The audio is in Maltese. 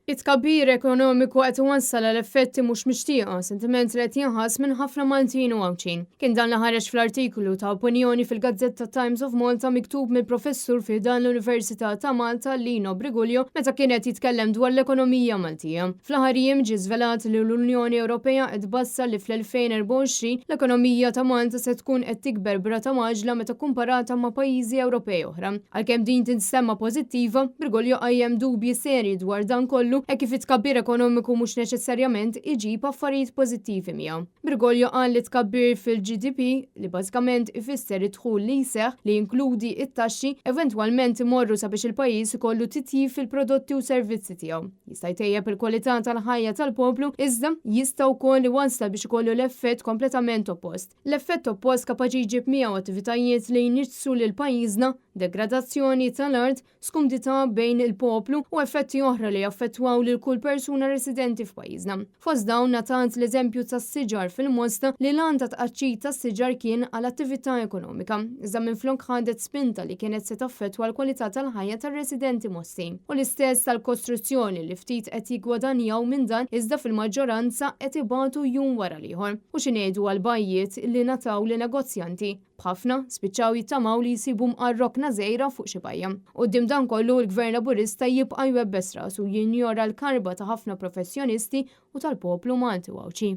It-tkabbir ekonomiku qed iwassal għal effetti mhux mixtieqa, sentiment li qed jinħass minn ħafna Maltin u Għawdxin. Kien dan li ħareġ fl-artiklu ta' opinjoni fil-gazzetta Times of Malta miktub mill-professur fi ħdan l-Università ta' Malta Lino Briguglio meta kien qed jitkellem dwar l-ekonomija Maltija. Fl-aħħar jiem ġie żvelat li l-Unjoni Ewropea qed tbassar li fl-2024 l-ekonomija ta' Malta se tkun qed tikber b'rata mgħaġġla meta kumparata ma' pajjiżi Ewropej oħra. Għalkemm din tinstema' pożittiva, Briguglio qajjem dubji serji dwar dan kollu hekk kif it-tkabbir ekonomiku mhux neċessarjament iġib affarijiet pożittivi miegħu. Briguglio qal li tkabbir fil-GDP, li bażikament ifisser id-dħul li jseħħ li jinkludi t-taxxi, eventwalment imorru sabiex il-pajjiż ikollu titjib fil-prodotti u servizzi tiegħu. Jista' jtejjeb il-kwalità tal-ħajja tal-poplu iżda jista' wkoll iwassal biex ikollu l-effett kompletament oppost. L-effett oppost kapaċi jġib miegħu attivitajiet li jniġġsu lil pajjiżna, degradazzjoni tal-art, skumdità bejn il-poplu u effetti oħra li jaffettwaw lil kull persuna residenti f'pajjiżna. Fost dawn ngħatat l-eżempju tas-siġar fil-Mosta li l-għan ta' tqaċċit tas-siġar kien għal attività ekonomika, iżda minflok ħadet spinta li kienet se taffettwa l-kwalità tal-ħajja tar-residenti Mostin. U l-istess tal-kostruzzjoni li ftit qed jiggwadanjaw minn dan iżda fil-maġġoranza qed ibatu jum wara l-ieħor. U xi ngħidu għall-bajjiet li ngħataw lin-negozjanti, b'ħafna spiċċaw jittamaw li jsibu mqar rokna żgħira fuq xi bajja. Quddiem dan kollu, il-Gvern Laburista jibqa' jwebbes rasu u jinjora l-karba ta' ħafna professjonisti u tal-poplu Malti u Għawdxi.